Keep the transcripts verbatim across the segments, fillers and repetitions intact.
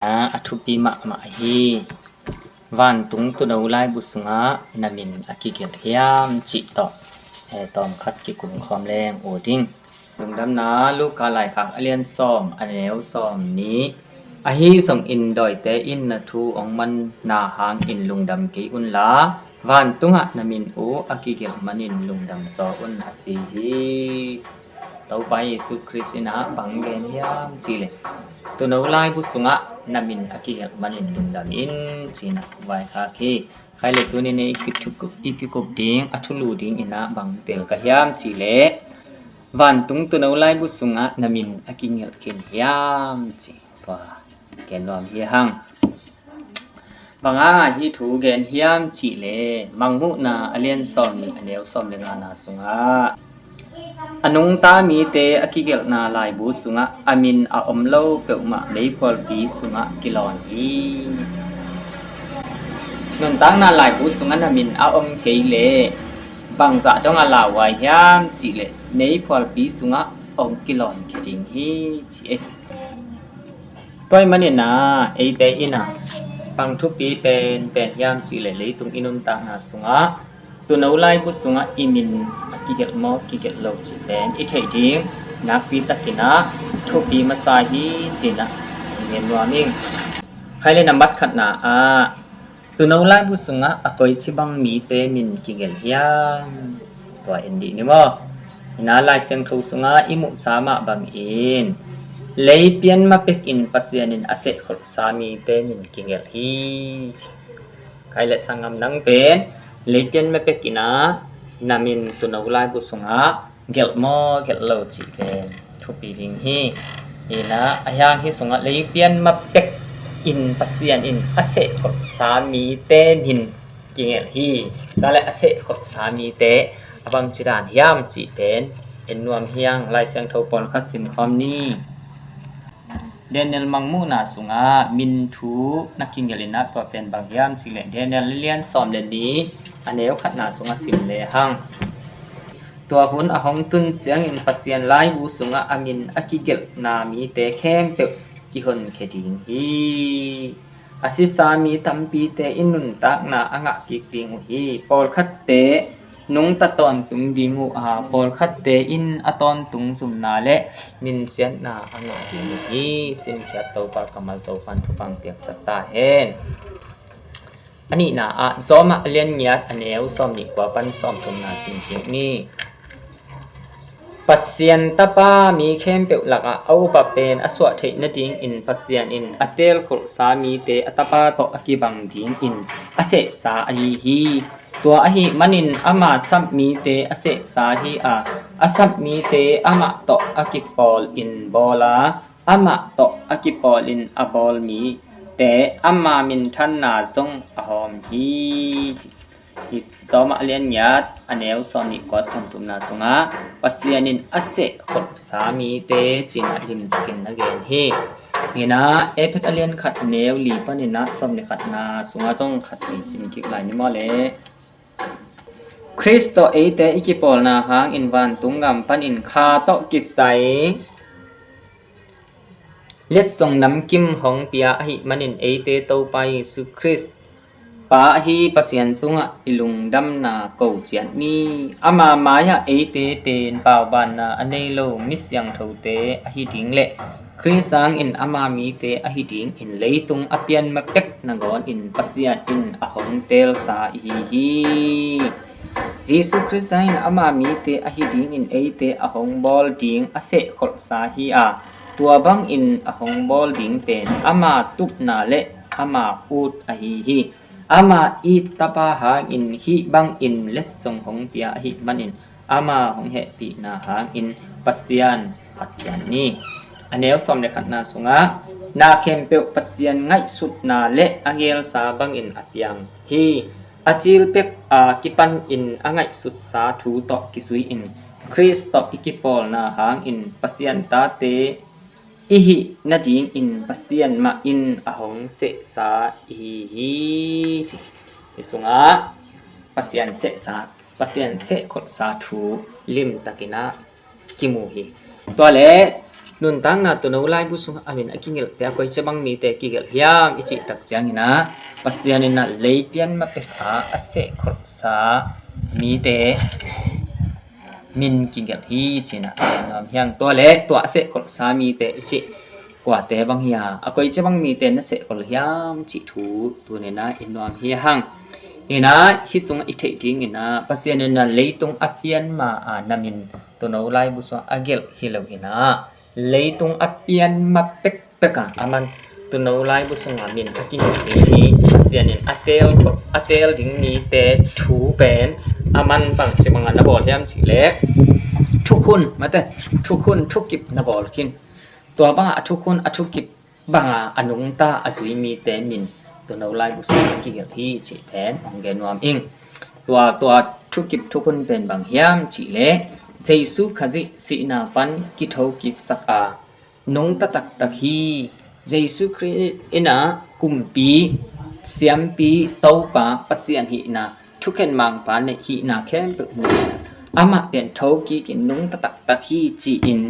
A thupi mahmah hi. Vantung tuuno laibu sungah na min a kigelh hiam cih tawh, eh, tawmkhat kikum khawm leng uh ding. Lungdamna Luka laikhak a lian sawm, a neu sawm nih. Ahi zongin dawite in na thu hong manna hangin lungdam kei unla, vantungah na min uh a kigelh manin lungdam zaw un, a ci hi. Topa Jesu Khrist in ah bang gen hiam cihleh, tuuno laibu sungah na min a kigelh manin lungdam in, ci-in ah vaikhak hi. Khai le tuni-in i kikup, i kikup ding, a thulu ding in ah bang tel ka hiam cihleh, vantung tuuno laibu sungah na min a kigelh khin hiam ci. Tua gen nuam hi hang. Bang hangin hih thu gen hiam cihleh, Mangmuhna a lian sawm nih, a neu sawm le ngana sungah, a nungta mite a kigelhna laibu sungah a min a om lo peuhmah meiphualpi sungah kilawn hi. Nuntakna laibu sungah na min a om kei leh, bangzah dong a lauhuai hiam cihleh, meiphualpi sungah hong kilawn khia ding hi, ci hi. Tua ahih manin ah, eite in ah bang thupi penpen hiam cihleh, leitung i nuntakna sungah tuuno laibu sungah i min a kigelh maw, kigelh lo cih pen i theih ding nakpi takin ah thupi masa hi, ci-in ah gen nuam ing. Khai le nambat khatna ah, tuuno laibu sungah a koici bang mite min kigelh hiam? Tua en dih ni maw. Hi-in ah Lai Siangtho sungah i muhsa mah bangin, lei pian ma pekin Pasian in a sehkholhsa mite min kigelh hi. Khai le sanggam, nang pen lei pian ma pekin ah na min tuuno laibu sungah gelh maw, gelh lo cih pen thupi ding hi. Hi-in ah, ahi hang hih sungah lei pian ma pekin Pasian in a sehkholhsa mite min kigelh hi. Tua leh a sehkholhsa mite a bangci dan hiam cih pen en nuam hi hang. Lai Siangtho pawlkhat sim khawm ni. Daniel Mangmuhna sungah min thu na kigelh in ah, tua pen bang hiam cihleh, Daniel a lian sawm le nih, a neu khatna sungah sim le hang. Tua hun a hong tun ciangin Pasian laibu sungah a min a kigelhna mite khempeuh kihonkhia ding hi. A sisa mi tampite in nuntakna a ngah kik ding uh hi. Pawlkhatte nungta tawntung ding uh a, pawlkhatte in a tawntung zumna le minsiatna a ngah ding uh hi. Sinkhiat Topa kammal Topa'n thupha piaksak ta hen. A nihna ah, Rom a lian giat, a neu sawm nih kua pan sawm thumna sim kik ni. Pasian Tapa mi khempeuh lakah a upa pen a suah theih nadingin Pasian in a teelkholhsa mite a Tapa tawh a kibang dingin a sehsa ahi hi. Tua ahih manin ama sap mite a sehsa hi a, a sap mite amah tawh a kipawlin bawl a, amah tawh a kipawlin a bawl mite ama minthanna zong a hawm hi. Hi Rom a lian giat, a neu sawm nih kua sawm thumna sungah Pasian in a sehkholhsa mite ci-in ah limtakin na gen hi. Hi-in ah Efesa a lian khat, a neu li panin ah sawm le khatna sungah zong khat vei sim kik lai ni maw le. Khrist tawh eite i kipawlna hangin vantung gam panin kha tawh kisai letsong namkim hong pia ahih manin eite Topa Jesu Khrist Pa ahi Pasian tungah i lungdamna ko ciat ni. Ama mai-ah eite pen paubanna a nei lo mi siangthote ahi ding le Khrist sangin ama mite ahi dingin leitung a pian ma pek nangawnin Pasian in a hong teelsa i hi hi. Jesu Khrist sangin ama mite ahi dingin eite a hong bawl ding a sehkholhsa hi a, tua bangin a hong bawl ding pen ama tupna le ama ut ahi hi. Ama it Tapa hangin hih bangin letsong hong pia ahih manin ama hong hehpihna hangin Pasian phat ciat ni. A neu sawm le khatna sungah na khempeuh Pasian ngaihsutna le a geelsa bangin a piang hi. A cil pek a kipanin a ngaihsutsa thu tawh kizui-in Khrist tawh i kipawlna hangin Pasian tate i hih nadingin Pasian mah in a hong sehsa i hi hi. Hi sungah Pasian sehsa, Pasian sehkholhsa thu limtakin ah kimu hi. Tua le Nuntakna tuuno laibu sungah a min a kigelhte a koici bang mite kigelh hiam i cih tak ciangin ah, Pasian in ah lei pian ma pek a a sehkholhsa mite min kigelh hi ci-in ah a gen nuam hi hang. Tua leh tua a sehkholhsa mite i cih kuate bang hiam, a koici bang mite na sehkholh hiam cih thu tuni-in ah i nuam hi hang. In ah hih sungah i theih dingin ah, Pasian in ah leitung a pian ma-a na min tuuno laibu sungah a gelh hi lo-in ah, leitung a pian ma pekpek a, aman tuuno laibu sungah min a kigelh ding hi. Pasian in a teel, a teel ding mite thu pen aman bangci bangah na bawl hiam cih leh, thukhun, mate, thukhun, thukip na bawl khin. Tua bangah a thukhun, a thukip bangah a nungta a zui mite min tuuno laibu sungah a kigelh hi cih pen hong gen nuam ing. Tua, tua thukip thukhun pen bang hiam cih leh, Jesu Khazih sihna pan kitho kiksak a nungta taktak hi. Jesu Khrih in ah kumpi, siampi, Topa, Pasian hihna, thukhen mangpa neih hihna khempeuh nei, amah pen tho kikin nungta taktak hi ci-in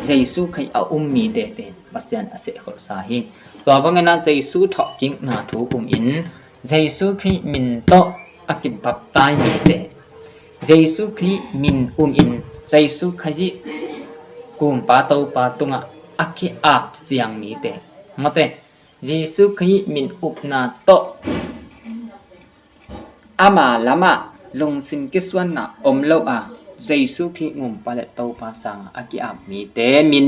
Jesu Khazih a um mite pen Pasian a sehkholhsa hi. Tua bangin ah Jesu thawhkikna thu umin, Jesu Khazih min tawh a kibaptai mite, Jesu Khazih min umin, Jesu Khazih Kumpa Topa tungah a ki-ap siang mite, mate, Jesu Khazih min upna tawh ama lamah lungsim kisuanna om lo a, Jesu Khazih Kumpa le Topa sangah a ki-ap mite min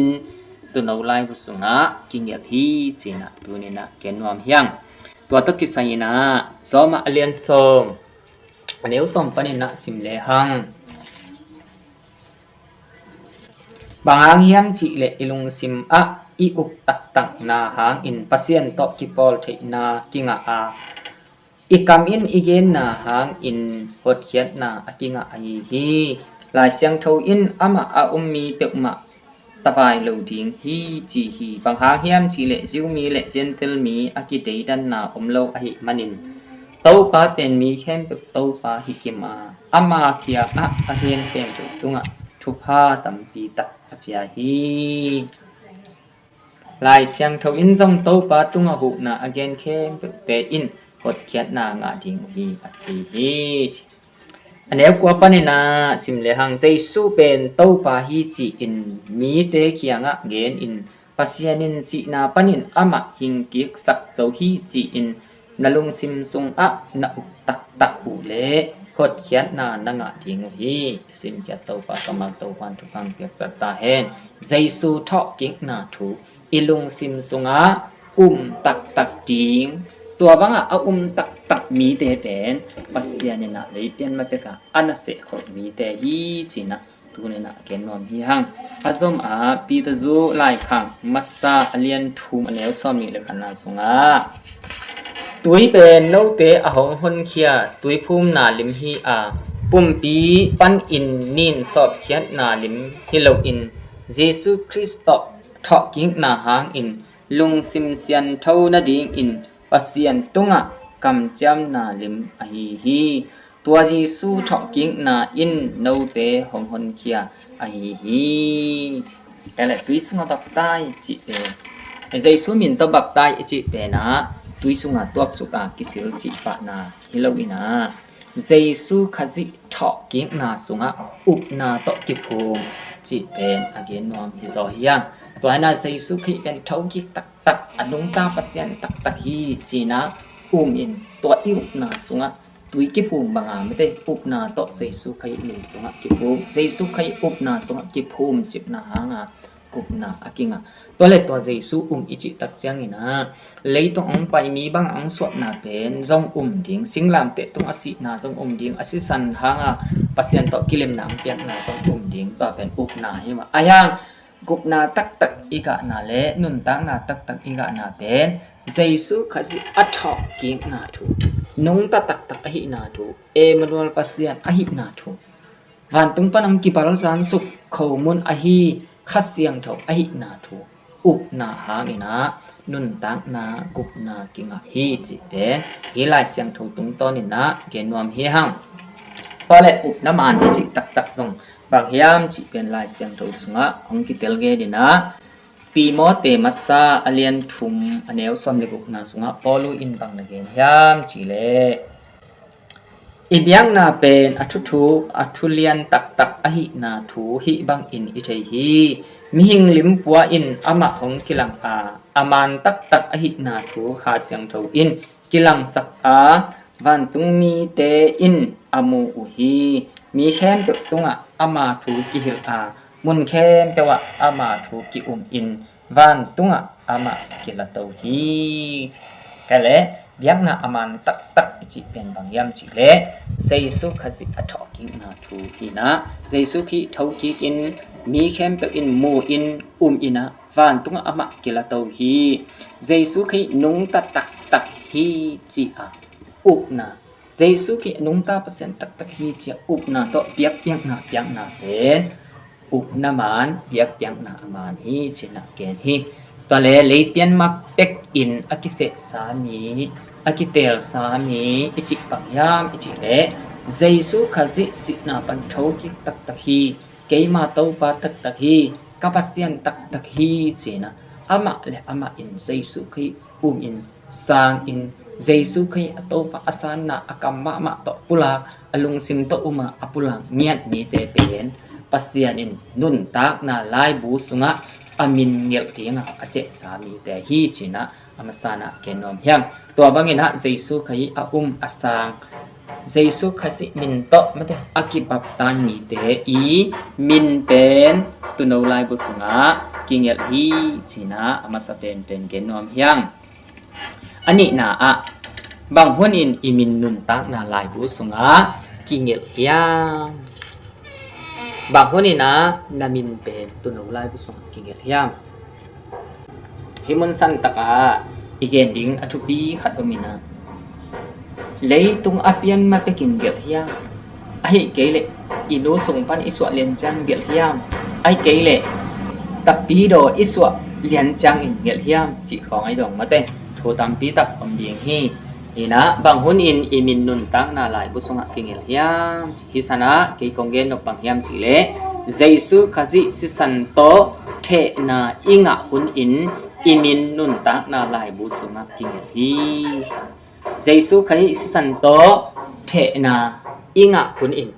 tuuno laibu sungah kigelh hi ci-in ah tuni-in ah gen nuam hi hang. Tua tawh kisai-in ah Rom a lian sawm, a neu sawm panin ah sim lehang, bang hang hiam cih leh i lungsim ah i up taktakna hangin Pasian tawh kipawl theihna kingah a, i kam in i genna hangin hotkhiatna a kingah ahi hi. Lai Siangtho in amah a um mi peuhmah tavai lo ding hi ci hi. Bang hang hiam cih leh Jew mi le Gentile mi a kideidanna om lo ahih manin, Topa pen mi khempeuh Topa hi kim a, ama kiangah a gen khempeuh tungah thupha tampi tak a pia hi. Lai Siangtho in zong Topa tungah huhna a gen khempeuhte in hotkhiatna ngah ding uh hi a ci hi. A neu kua panin ah sim lehang, Jesu pen Topa hi ci-in mite kiangah genin, Pasian in sihna panin amah hingkiksak zo hi ci-in na lungsim sungah na up taktak uh leh hotkhiatna na ngah ding uh hi. I simkhiat Topa kammal Topa'n thupha piaksak ta hen. Jesu thawhkikna thu i lungsim sungah um taktak ding. Tua bangah a um taktak mite pen Pasian in ah lei pian ma pek a a na sehkholh mite hi ci-in ah tuni-in ah gen nuam hi hang. A zom a Peter zu laikhak masa a lian thum a neu sawm nih le khatna sungah, tui pen note a hong honkhia tuiphumna lim hi a, pumpi panin nin sawpkhiatna lim hi loin, Jesu Khrist tawh thawhkikna hangin lungsim siangtho nadingin Pasian tungah kamciamna lim ahi hi. Tua Jesu thawhkikna in note hong honkhia ahi hi. Tua leh tui sungah baptai cih pen, Jesu min tawh baptai i cih pen ah tui sungah tuaksuk a kisil cih pahna hi loin ah, Jesu Khazih thawhkikna sungah upna tawh kiphum cih pen a gen nuam hi zaw hi hang. Tua hi-in ah Jesu Khazih pen thokik taktak, a nungta Pasian taktak hi ci-in ah umin, tua i upna sungah tui kiphum bang a, mite, upna tawh Jesu Khazih min sungah kiphum, Jesu Khazih upna sungah kiphum cihna hang a gupna a kingah. Tua leh tua Jesu um i cih tak ciangin ah, leitung hong pai mi bang hong suahna pen zong um ding, singlamteh tungah sihna zong um ding, a sisan hang a Pasian tawh kilemna hong piakna zong um ding, tua pen upna hi mah. Ahi hang gupna taktak i gahna le nuntakna taktak i gahna pen Jesu Khazih a thawhkikna thu, nungta taktak ahihna thu, Emmanuel Pasian ahihna thu, vantung pan hong kibalzansuk khomun ahi Kha Siangtho ahihna thu upna hangin ah nuntakna gupna kingah hi cih pen hih Lai Siangtho tungtawnin ah gen nuam hi hang. Tua leh upna man i cih taktak zong bang hiam cih pen Lai Siangtho sungah hong kitel gen in ah, Timote masa a lian thum a neu sawm le gukna sungah Paulu in bang na gen hiam cihleh, i biakna pen a thuthuk a thulian taktak ahihna thu hih bangin i thei hi. Mihing limpua in amah hong kilang a, a maan taktak ahihna thu Kha Siangtho in kilangsak a, vantung mite in a mu uh hi. Mi khempeuh tungah ama thu kihilh a, mun khempeuh ah ama thu ki-um in, vantungah amah kilato hi. Kale, biakna a maan taktak i cih pen bang hiam cihleh, Jesu Khazih a thawhkikna thu hi-in ah, Jesu Khazih thokik in, mi khempeuh in mu in, um in ah, vantungah amah kilato hi. Jesu Khazih nungta taktak hi ci-a upna, Jesu Khazih nungta Pasian taktak hi ci-a upna tawh biakpiakna piakna pen upna maan, biakpiakna a maan hi ci-in ah gen hi. Tua le leipian mak pekin a kisehsa mi, a kiteelsa mi i cih bang hiam i cihleh, Jesu Khazih sihna pan thokik taktak hi, keima Topa taktak hi, ka Pasian taktak hi ci-in ah, amah le amah in Jesu Khazih um in, sang in, Jesu Khazih a Topa a sanna a kam mahmah tawh pulak, a lungsim tawh um a a pulak ngiat mite pen Pasian in nuntakna laibu sungah a min ngelh dingah a sehsa mite hi ci-in ah a masa-in ah gen nuam hi hang. Tua bangin ah Jesu Khazih a um a sang, Jesu Khazih min tawh mate a kibaptize mite i min pen Tuuno laibu sungah kingelh hi ci-in ah a masa penpen gen nuam hi hang. A nihna ah, bang hunin i min nuntakna laibu sungah kingelh hiam? Bang hunin ah na min pen Tuuno laibu sungah kingelh hiam? Hih mun santak ah i gen ding a thupi khat om in ah, leitung a pian ma pekin gelh hiam? Ahih kei leh i nu sung pan i suah lian ciang gelh hiam? Ahih kei leh tapidaw i suah lian ciangin gelh hiam cih khawng a i dong mate, thu tampi tak om ding hi. Hi-in ah, bang hunin i min nuntakna laibu sungah kingelh hiam? Hih san ah kei kong gen nop bang hiam cihleh, Jesu Khazih sisan tawh thehna i ngah hunin i min nuntakna laibu sungah kingelh hi. Jesu Khazih sisan tawh thehna i ngah hunin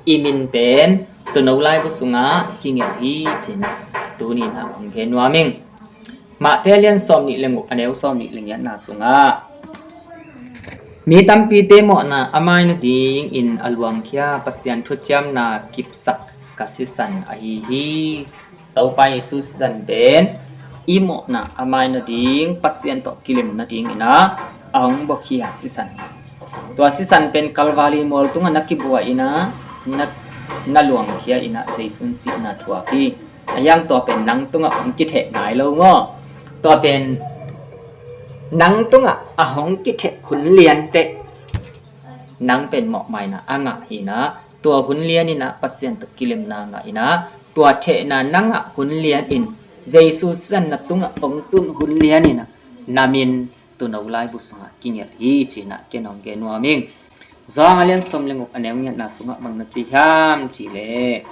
i min pen Tuuno laibu sungah kingelh hi ci-in ah tuni-in ah hong gen nuam ing. Mate a lian sawmnih le guk a neu sawmnih le giatna sungah, mi tampite mawhna a mai nadingin a luangkhia Pasian thuciamna kipsak ka sisan ahi hi. Topa Jesu sisan pen i mawhna a mai nading, Pasian tawh kilim nadingin ah a hong buakhia sisan hi. Tua sisan pen Kalvari mual tungah na kibuak in ah, na, na luangkhia in ah Jesu in sihna thuak hi. A hiang tua pen nang tungah hong kitheh nai lo maw? Tua pen nang tungah a hong kitheh hun lian teh nang pen mawhmaina a ngah hi-in ah, tua hun lian in ah Pasian tawh kilimna ngah in ah, tua thehna na ngah hun lian in Jesu sisan na tungah hong tun hun lian in ah na min Tuuno laibu sungah kingelh hi ci-in ah ken hong gen nuam ing. Johan a lian sawm le guk a neu giatna sungah bang na ci hiam cihleh,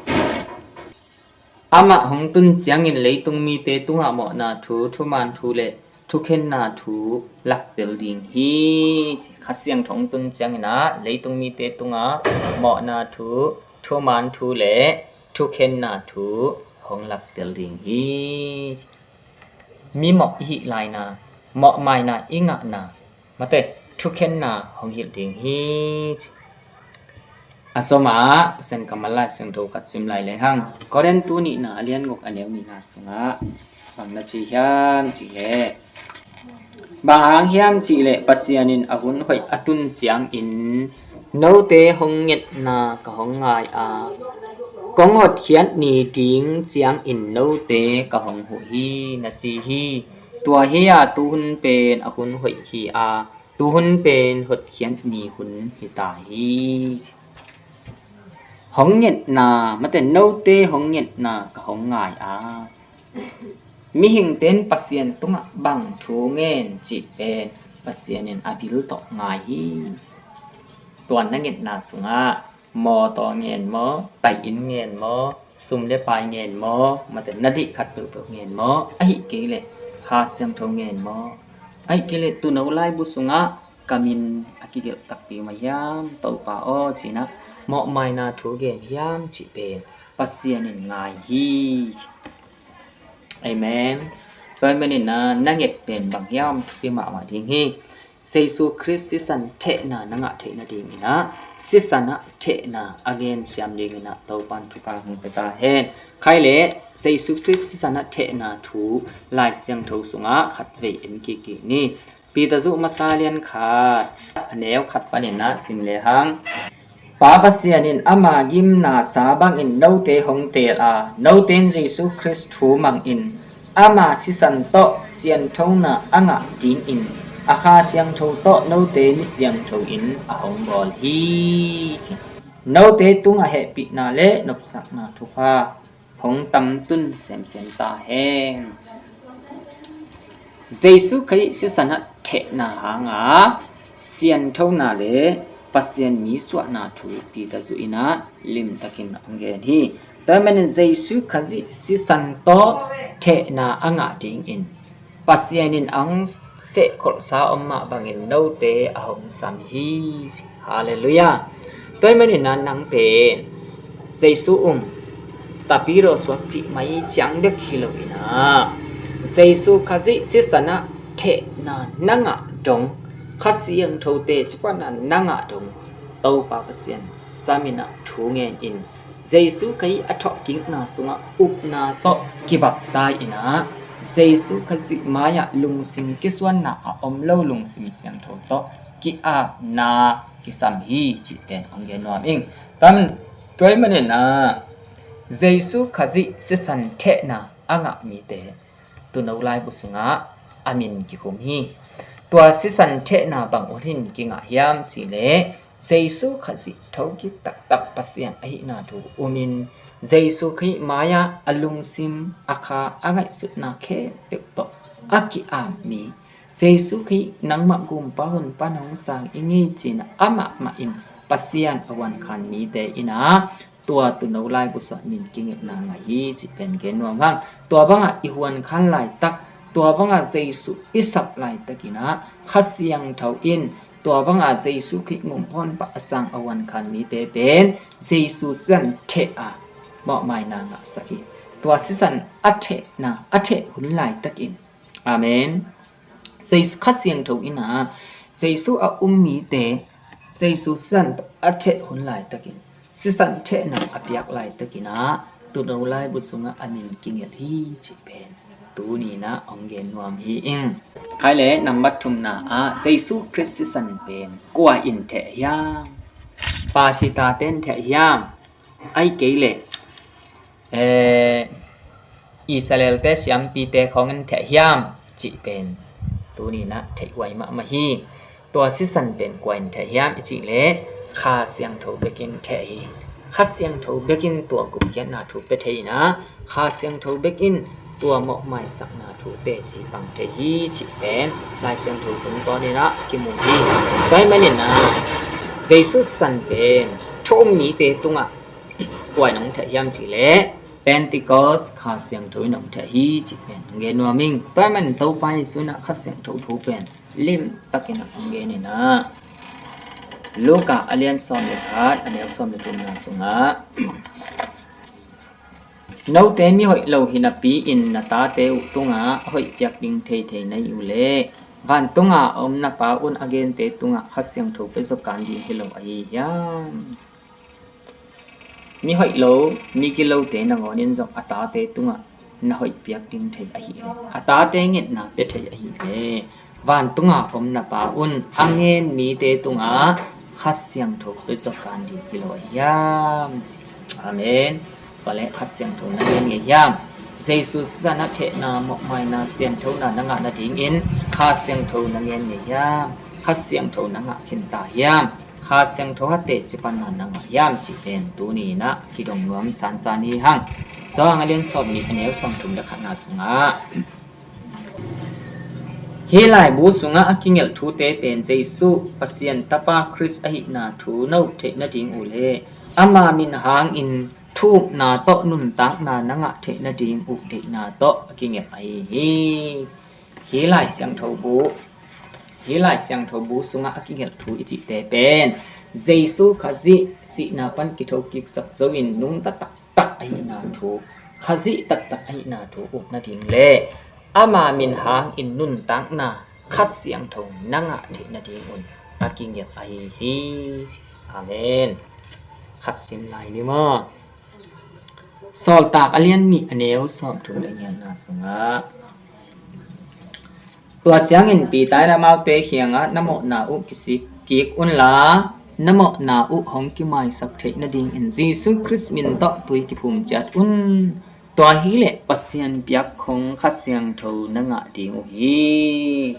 amah hong tun ciangin leitung mite tungah mawhna thu, thuman thu le thukhenna thu laktel ding hi. Kha Siangtho hong tun ciangin ah leitung mite tungah mawhna thu, thuman thu le thukhenna thu hong laktel ding hi. Mi mawh i hih laina, mawhmaina i ngahna, mate, thukhenna hong hilh ding hi. A sawm ah Pasian kammal Lai Siangtho khat sim lai lehang, Korin tu nihna a lian guk a neu nihna sungah bang na ci hiam cihleh, bang hang hiam cihleh Pasian in a hun hoih a tun ciangin note hong ngetna ka hong ngai a, kong hotkhiat ni ding ciangin note ka hong huh hi na ci hi. Tua hi a, tuhun pen a hun hoih hi a, tuhun pen hotkhiat ni hun hi ta hi. Hong ngetna, mate, note hong ngetna ka hong ngai a. Mihingte in Pasian tungah bang thu ngen cih pen Pasian in a bil tawh ngai hi. Tua na ngetna sungah mawtaw ngen maw, tai-inn ngen maw, Sum le pai ngen maw, mate na deih khat peuhpeuh ngen maw, ahih kei leh Kha Siangtho ngen maw, ahih kei leh tuuno laibu sungah ka min a kigelh takpi mah hiam, Topa aw, ci-in ah mawhmaina thu gen hiam cih pen Pasian in ngai hi. Amen. Tua ahih manin ah na nget pen bang hiam, thupi mahmah ding hi. Jesu Khrist sisan thehna na ngah theih nadingin ah sisan ah thehna a ngen siam dingin ah Topan thupha hong pia ta hen. Khai leh Jesu Khrist sisan ah thehna thu Lai Siangtho sungah khatvei en kik dih ni. Peter zuh masa lian khat, a neu khat panin ah sim lehang. Pa Pasian in ama gimna sa bangin note hong teel a, note in Jesu Khrist thu mangin ama sisan tawh sianthona a ngah dingin a Kha Siangtho tawh note mi siangtho in a hong bawl hi. Note tungah hehpihna le nopsakna thupha hong tamtun semsem ta hen. Jesu Khrih sisan ah thehna hanga sianthona le Pasian mi suahna thu Peter zuh in ah limtakin hong gen hi. Tua ahih manin Jesu Khazih sisan tawh thehna a ngah dingin Pasian in a hong sehkholhsa om mah bangin note a hong sam hi. Halleluiah. Tua ahih manin ah nang pen Jesu um, tapi raw suak cih mai ciang bek hi lo in ah, Jesu Khazih sisan ah thehna na ngah dong, Kha Siangtho teci pan ah na ngah dong, Topa Pasian sam in ah thu ngen in, Jesu Khazih a thawhkikna sungah upna tawh kibaptai in ah, Jesu Khazih mai-ah lungsim kisuanna a om lo lungsim siangtho tawh ki-apna kisam hi cih pen hong gen nuam ing. Tua ahih manin ah Jesu Khazih sisan thehna a ngah mite tuuno laibu sungah a min kikhum hi. Tua sisan thehna bang un hin kingah hiam cih leh Jesu Khazih thokik taktak Pasian ahihna thu umin, Jesu Khazih mai-ah a lungsim, a kha, a ngaihsutna khempeuh tawh a ki-ap mi, Jesu Khazih nangmah Gumpa Honpa na hong sang ing ei ci-in amah mah in Pasian a huankhan mite in ah tua tuuno laibu sungah min kingetna ngah hi cih pen gen nuam hang. Tua bangah i huankhan laitak, tua bangah Jesu i sap laitakin ah Kha Siangtho in tua bangah Jesu Khazih Gumpa Honpa a sang a huankhan mite pen Jesu sisan theh a mawhmaina ngahsak hi. Tua sisan a thehna, a theh hun laitakin, amen, Jesu Kha Siangtho in ah Jesu a um mite Jesu sisan a theh hun laitakin, sisan thehna a piak laitakin ah tuuno laibu sungah a min kingelh hi cih pen tuni in ah hong gen nuam hi ing. Khai leh nambat thumna ah Jesu Khrist sisan pen kua in theh hiam? Pastor-te in theh hiam? Ahih kei leh eh, Israel-te siampite khawng in theh hiam cih pen tuni in ah theih huai mahmah hi. Tua sisan pen kua in theh hiam i cih leh Kha Siangtho bekin theh hi. Kha Siangtho bekin tua gupkhiatna thu pia thei in ah, Kha Siangtho bekin tua mawhmaisakna thu teci pang thei hi cih pen Lai Siangtho tungtawn in ah kimu hi. Tua ahih manin ah Jesu sisan pen thu um mite tungah kua in hong theh hiam cih leh Pentecost Kha Siangtho in hong theh hi cih pen hong gen nuam ing. Tua ahih manin Topa Jesu in ah Kha Siangtho thu pen limtakin ah hong gen in ah, Luka a lian sawm le khat, a neu sawm le thumna sungah, note mihoih lo hi napi-in na tate uh tungah a hoih piak ding theithei na hih uh leh vantunga a om na Pa un a gente tungah Kha Siangtho pia zaw kan ding hi lo ahi hiam? Mihoih lo, migilote nangawnin zong a tate tungah na hoih piak ding thei ahih leh, a tate ngetna pia thei ahih leh, vantunga om na Pa un a ngen mite tungah Kha Siangtho pia zaw kan ding hi lo ahi hiam? Amen. Tua leh Kha Siangtho na ngen ngei hiam? Jesu sisan ah thehna, mawhmaina, sianthona na ngah nadingin Kha Siangtho na ngen ngei hiam? Kha Siangtho na ngah khin ta hiam? Kha Siangtho a teci panna na ngah hiam cih pen tuni in ah kidong nuam sansan hi hang. Johan a lian sawm nih, a neu sawm thum le khatna sungah, hih laibu sungah a kingelh thute pen Jesu Pasian Tapa Khrist ahihna thu na up theih nading uh leh ama min hangin thu upna tawh nuntakna na ngah theih nading uh deihna tawh a kigelh ahi hi. Hih Lai Siangtho bu, hih Lai Siangtho bu sungah a kigelh thu i cihte pen Jesu Khazih sihna pan kitho kiksak zo in nungta taktak ahihna thu, Khazih taktak ahihna thu up nading le ama min hangin nuntakna Kha Siangtho na ngah theih nadingun a kigelh ahi hi. Amen. Khat sim lai ni maw? Sawltak a lian nih a neu sawmthum le giatna sungah, tua ciangin Peter in amaute kiangah, na mawhna uh kisik kik unla, na mawhna uh hong kimaisak theih nadingin Jesu Khrist min tawh tui kiphum ciat un. Tua hileh Pasian piak khong Kha Siangtho na ngah ding uh hi.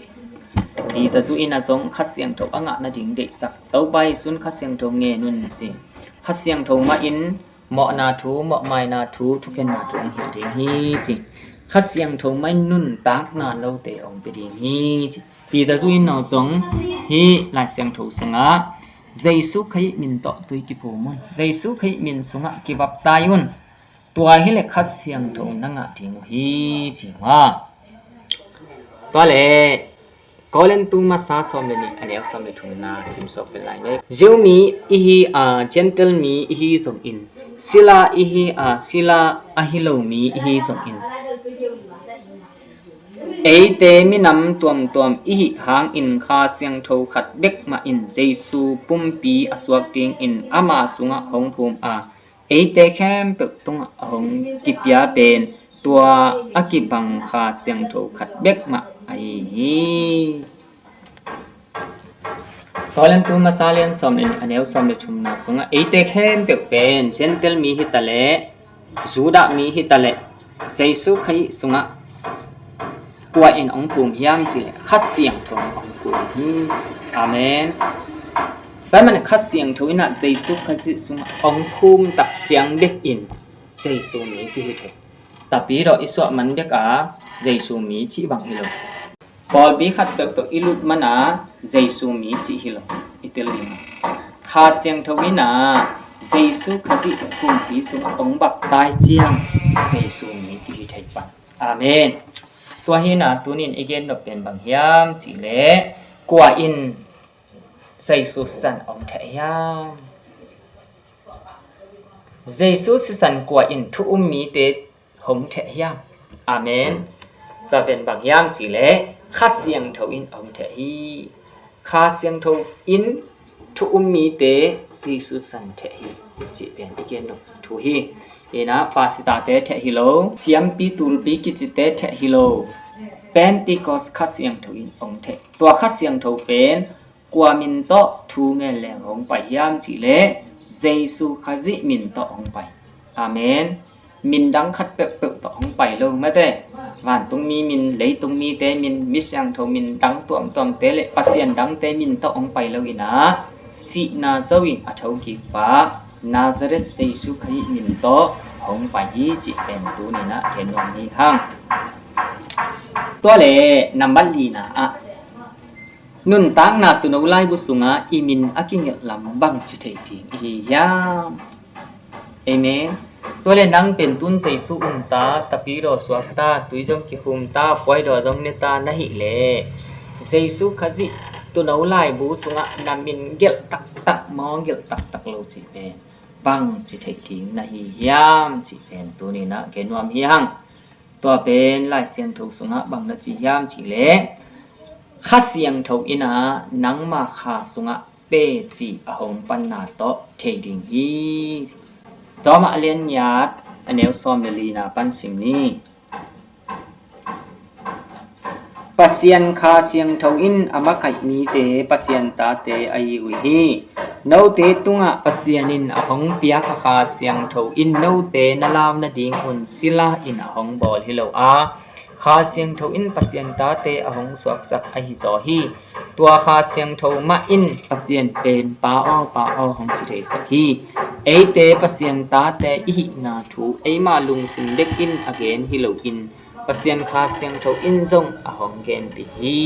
Peter zu in a zong Kha Siangtho a ngah nading deihsak, Topa Jesu in Kha Siangtho ngen un ci. Kha Siangtho mah in mawhna thu, mawhmaina thu, thukhenna thu hong hilh ding hi ci. Kha Siangtho mah in nuntakna note hong pia ding hi ci. Peter zu in a zong hih Lai Siangtho sungah Jesu Khazih min tawh tui kiphum un. Jesu Khazih min sungah kibaptai un. Tua hileh Kha Siangtho na ngah ding uh hi ci maw? Tua le Korintu masa sawm le nih a neu sawm le thumna simsuak pen lai ni. Jew mi i hi a, Gentile mi i hi zongin, sila i hi a, sila ahi lo mi i hi zongin, eite minam tuamtuam i hih hangin Kha Siangtho khat bek mah in Jesu pumpi a suak dingin ama sungah hong phum a, eite khempeuh tungah a hong kipia pen tua a kibang Kha Siangtho khat bek mah ahi hi. Korintu masa lian sawm le nih a neu sawm le thumna sungah eite khempeuh pen Gentile mi hi taleh, Judah mi hi taleh, Jesu Khazih sungah kua in hong phum hiam cihleh Kha Siangtho in hong phum hi. Amen. Tua ahih manin Kha Siangtho in ah Jesu Khazih sungah hong phum tak ciang bek in Jesu mi kihi thei. Tapidaw i suah man bek a Jesu mi cih bang hi lo. Pawlpi khat peuhpeuh i lut man a Jesu mi cih hi lo. I tel ding a, Kha Siangtho in ah Jesu Khazih pumpi sungah hong baptai ciang Jesu mi kihi thei pan. Amen. Tua hi in ah tunin i gen nop pen bang hiam cihleh, kua in Jesu sisan hong theh hiam? Jesu sisan kua in thu um mite hong theh hiam? Amen. Tua pen bang hiam cihleh Kha Siangtho in hong theh hi. Kha Siangtho in thu um mite Jesu sisan theh hi cih pen i gen nop thu hi. Hi in ah pastorte theh hi lo, siampi tulpi kicite theh hi lo, Pentecost Kha Siangtho in hong theh. Tua Kha Siangtho pen kua min tawh thu ngen leng hong pai hiam cihleh Jesu Khazih min tawh hong pai. Amen. Min dang khat peuhpeuh tawh hong pai lo mate. Vantungmi min, leitungmite min, mi siangtho min dang tuamtuamte le pasian dangte min tawh hong pai lo in ah, sihna zo in a thokikpa Nazareth Jesu Khazih min tawh hong pai hi cih pen tunin ah gen nuam hi hang. Tua le nambat lina ah, nuntakna tuuno laibu sungah i min a kigelh lam bangci thei ding i hi hiam? Amen. Tua le nang pen tun Jesu um ta, tapidaw suak ta, tui zong kikhum ta, puaidaw zong ne ta na hih leh, Jesu Khazih tuuno laibu sungah na min gelh taktak maw, gelh taktak lo cih pen bangci thei ding na hi hiam cih pen tunin ah gen nuam hi hang. Tua pen Lai Siangtho sungah bang na ci hiam cihleh, Kha Siangtho in ah nangma kha sungah teci a hong panna tawh thei ding hi. Rom a lian giat a neu sawm le lina pan sim ni. Pasian Kha Siangtho in a makaih mite Pasian tate ahi uh hi. Note tungah Pasian in a hong piak a Kha Siangtho in note na lau nadingun sila in a hong bawl hi lo a, Kha Siangtho in Pasian tate a hong suaksak ahi zaw hi. Tua Kha Siangtho mah in Pasian pen Pa aw, Pa aw hong ci theisak hi. Eite Pasian tate i hihna thu eima lungsim bekin a gen hi loin, Pasian Kha Siangtho in zong a hong genpih hi.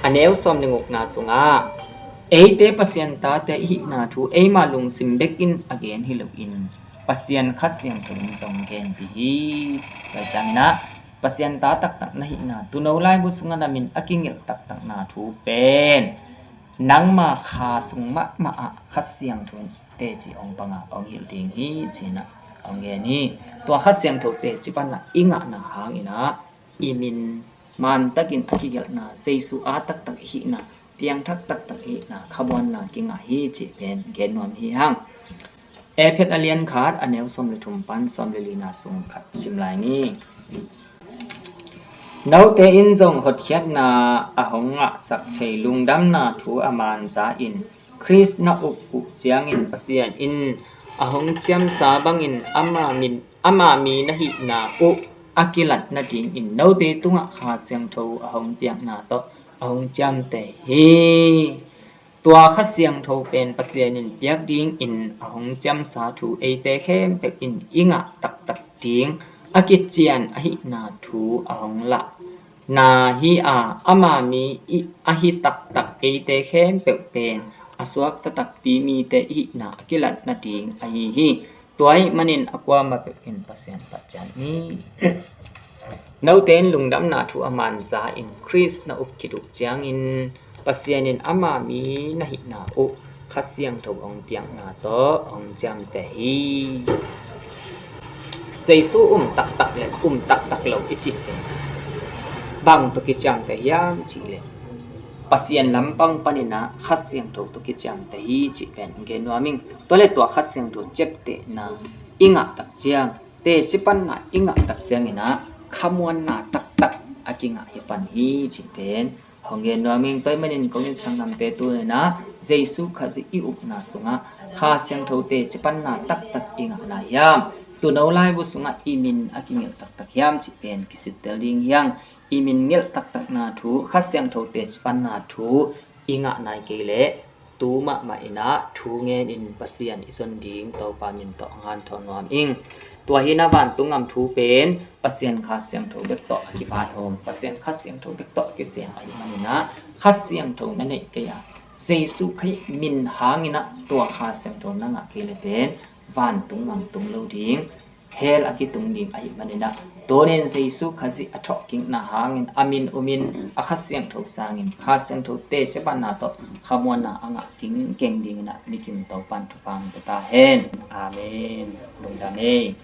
A neu sawm le gukna sungah, Eite Pasian tate i hihna thu eima lungsim bekin a gen hi loin Pasian Kha Siangtho in zong gen dih hi. Tua ciangin ah Pasian ta taktak na hihna, tuuno laibu sungah na min a kigelh taktakna thu pen nangma kha sung mahmah ah Kha Siangtho in teci hong panga hong hilh ding hi, ci-in ah hong gen hi. Tua Kha Siangtho teci panna i ngahna hangin ah i min mantakin a kigelhna, Jesu a taktak i hihna, piangthak taktak i hihna, khamuanna kingah hi cih pen gen nuam hi hang. Efesa a lian khat, a neu sawm le thum pan sawm le lina sung khat sim lai ni. Note in zong hotkhiatna a hong ngahsak thei lungdamna thu a manza in Khrist na uk uh ciangin Pasian in a hong ciamsa bangin ama min, ama mi na hihna uh a kilat nadingin note tungah Kha Siangtho a hong piakna tawh a hong ciamteh hi. Tua Kha Siangtho pen Pasian in piak dingin a hong ciamsa thu eite khempeuh in i ngah taktak ding a kician ahihna thu a hong lahna hi a, ama mi i ahi taktak eite khempeuh pen a suakta takpi mite i hihna a kilat nading ahi hi. Tua ahih manin a kuamah peuh in Pasian phat ciat ni. Note in lungdamna thu a manza in Khrist na uk khit uh ciangin Pasian in ama mi na hihna uh Kha Siangtho hong piakna tawh hong ciamteh hi. Jesu um taktak le um taktak lo i cih pen bang tawh kiciamteh hiam cih leh Pasian lampang panin ah Kha Siangtho tawh kiciamteh hi cih pen gen nuam ing. Tua le tua Kha Siangtho ciaptehna i ngah tak ciang, teci panna i ngah tak ciangin ah khamuanna taktak a kingah hi pan hi cih pen hong gen nuam ing. Tua ahih manin kong it sanggamte, tuni-in ah Jesu Khazih i upna sungah Kha Siangtho teci panna taktak i ngahna hiam, tuuno laibu sungah i min a kigelh taktak hiam cih pen kisittel ding hi hang. I min gelh taktakna thu, Kha Siangtho teci panna thu i ngah nai kei leh tu mahmah in ah thu ngenin Pasian i zon ding Topa min tawh hong hanthawn nuam ing. Tua hi-in ah vantung gam thu pen Pasian Kha Siangtho bek tawh a kivaihawm, Pasian Kha Siangtho bek tawh a kisem ahih manin ah Kha Siangtho na neih kei a, Jesu Khazih min hangin ah tua Kha Siangtho na ngah kei leh pen vantung gam tung lo ding, hell a kitung ding ahih manin ah, tuni-in Jesu Khazih a thawhkikna hangin a min umin a Kha Siangtho sangin Kha Siangtho teci panna tawh khamuanna a ngah kingkeng dingin ah mikim Topan thupha hong pia ta hen. Amen. Lungdam ei.